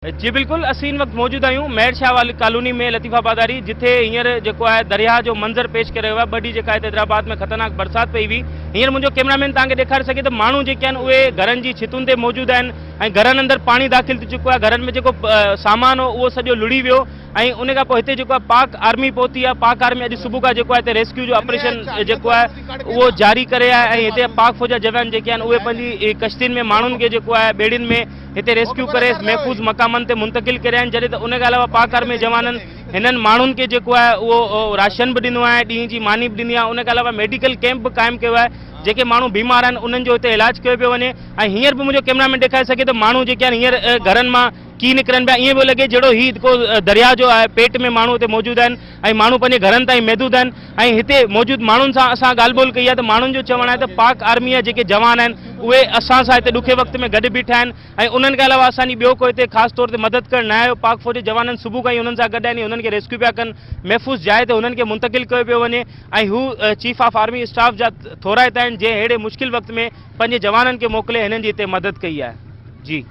جي بلڪل اسين هن وقت موجود آهيون مير شاهه والي ڪالوني ۾ لطيف آباد واري جتي هينئر جيڪو آهي درياهه جو منظر پيش ڪري رهيو آهي ٻه ڏينهن جيڪا هتي حيدرآباد ۾ خطرناڪ برسات پئي هئي هينئر منهنجو ڪيمرا مين توهان کي ڏيکاري سگهي ته ماڻهو جيڪي آهن اهي گهرن جي ڇتن تي موجود آهن ۽ گهرن اندر پاڻي داخل ٿي چڪو آهي گهرن ۾ جيڪو سامان هو اهو سڄو لڙهي ويو ۽ ان کان پوء هتي جيڪو آهي پاڪ آرمي پهتي آهي پاڪ آرمي اڄ صبح کان جيڪو آهي هتي ريسڪيو جو آپريشن جيڪو آهي اهو جاري ڪري آهي ۽ هتي پاڪ فوج جا جوان جيڪي آهن اهي پنهنجي ڪشتين ۾ ماڻهن کي جيڪو آهي ٻيڙين ۾ هتي ريسڪيو ڪري محفوظ مقامن تي منتقل ڪري آهن جڏهن ته ان کان علاوه پاڪ آرمي جوانن هنن ماڻهن کي جيڪو آهي اهو راشن به ڏنو آهي ڏينهن جي ماني به ڏني آهي ان کان علاوه ميڊيڪل ڪيمپ به قائم ڪيو آهي جيڪي ماڻهو بيمار آهن انهن جو هتي علاج ڪيو پيو وڃي ۽ هينئر به منهنجو ڪيمرا مين ڏيکاري سگهي ته ماڻهو جيڪي آهن هينئر گهرن مان ڪي نڪرن پيا ائين پيو لڳي جهڙو هي ڪو درياء جو آهي پيٽ ۾ ماڻهو هتي موجود آهن ۽ ماڻهو پنهنجي گهرن تائين محدود آهن ۽ هتي موجود ماڻهن سان اسان ڳالهه ٻولهه ڪئي آهي ته ماڻهن جو چوڻ آهي ته پاڪ آرمي جا جيڪي جوان آهن اهي اسان سان هتي ڏکي وقت ۾ گڏ بيٺا آهن ۽ انهن کان علاوه اسان جي ٻيو ڪو هتي خاص طور تي مدد ڪرڻ نه آيو پاڪ فوج جي جوانن صبح کان ئي انهن سان گڏ آهن ۽ انهن کي ريسڪيو پيا ڪن محفوظ جاء تي انهن کي منتقل ڪيو پيو وڃي ۽ هو چيف آف آرمي اسٽاف جا ٿورائتا آهن جنهن اهڙي مشڪل وقت ۾ پنهنجي جوانن کي موڪلي هنن جي هتي مدد ڪئي آهي جي.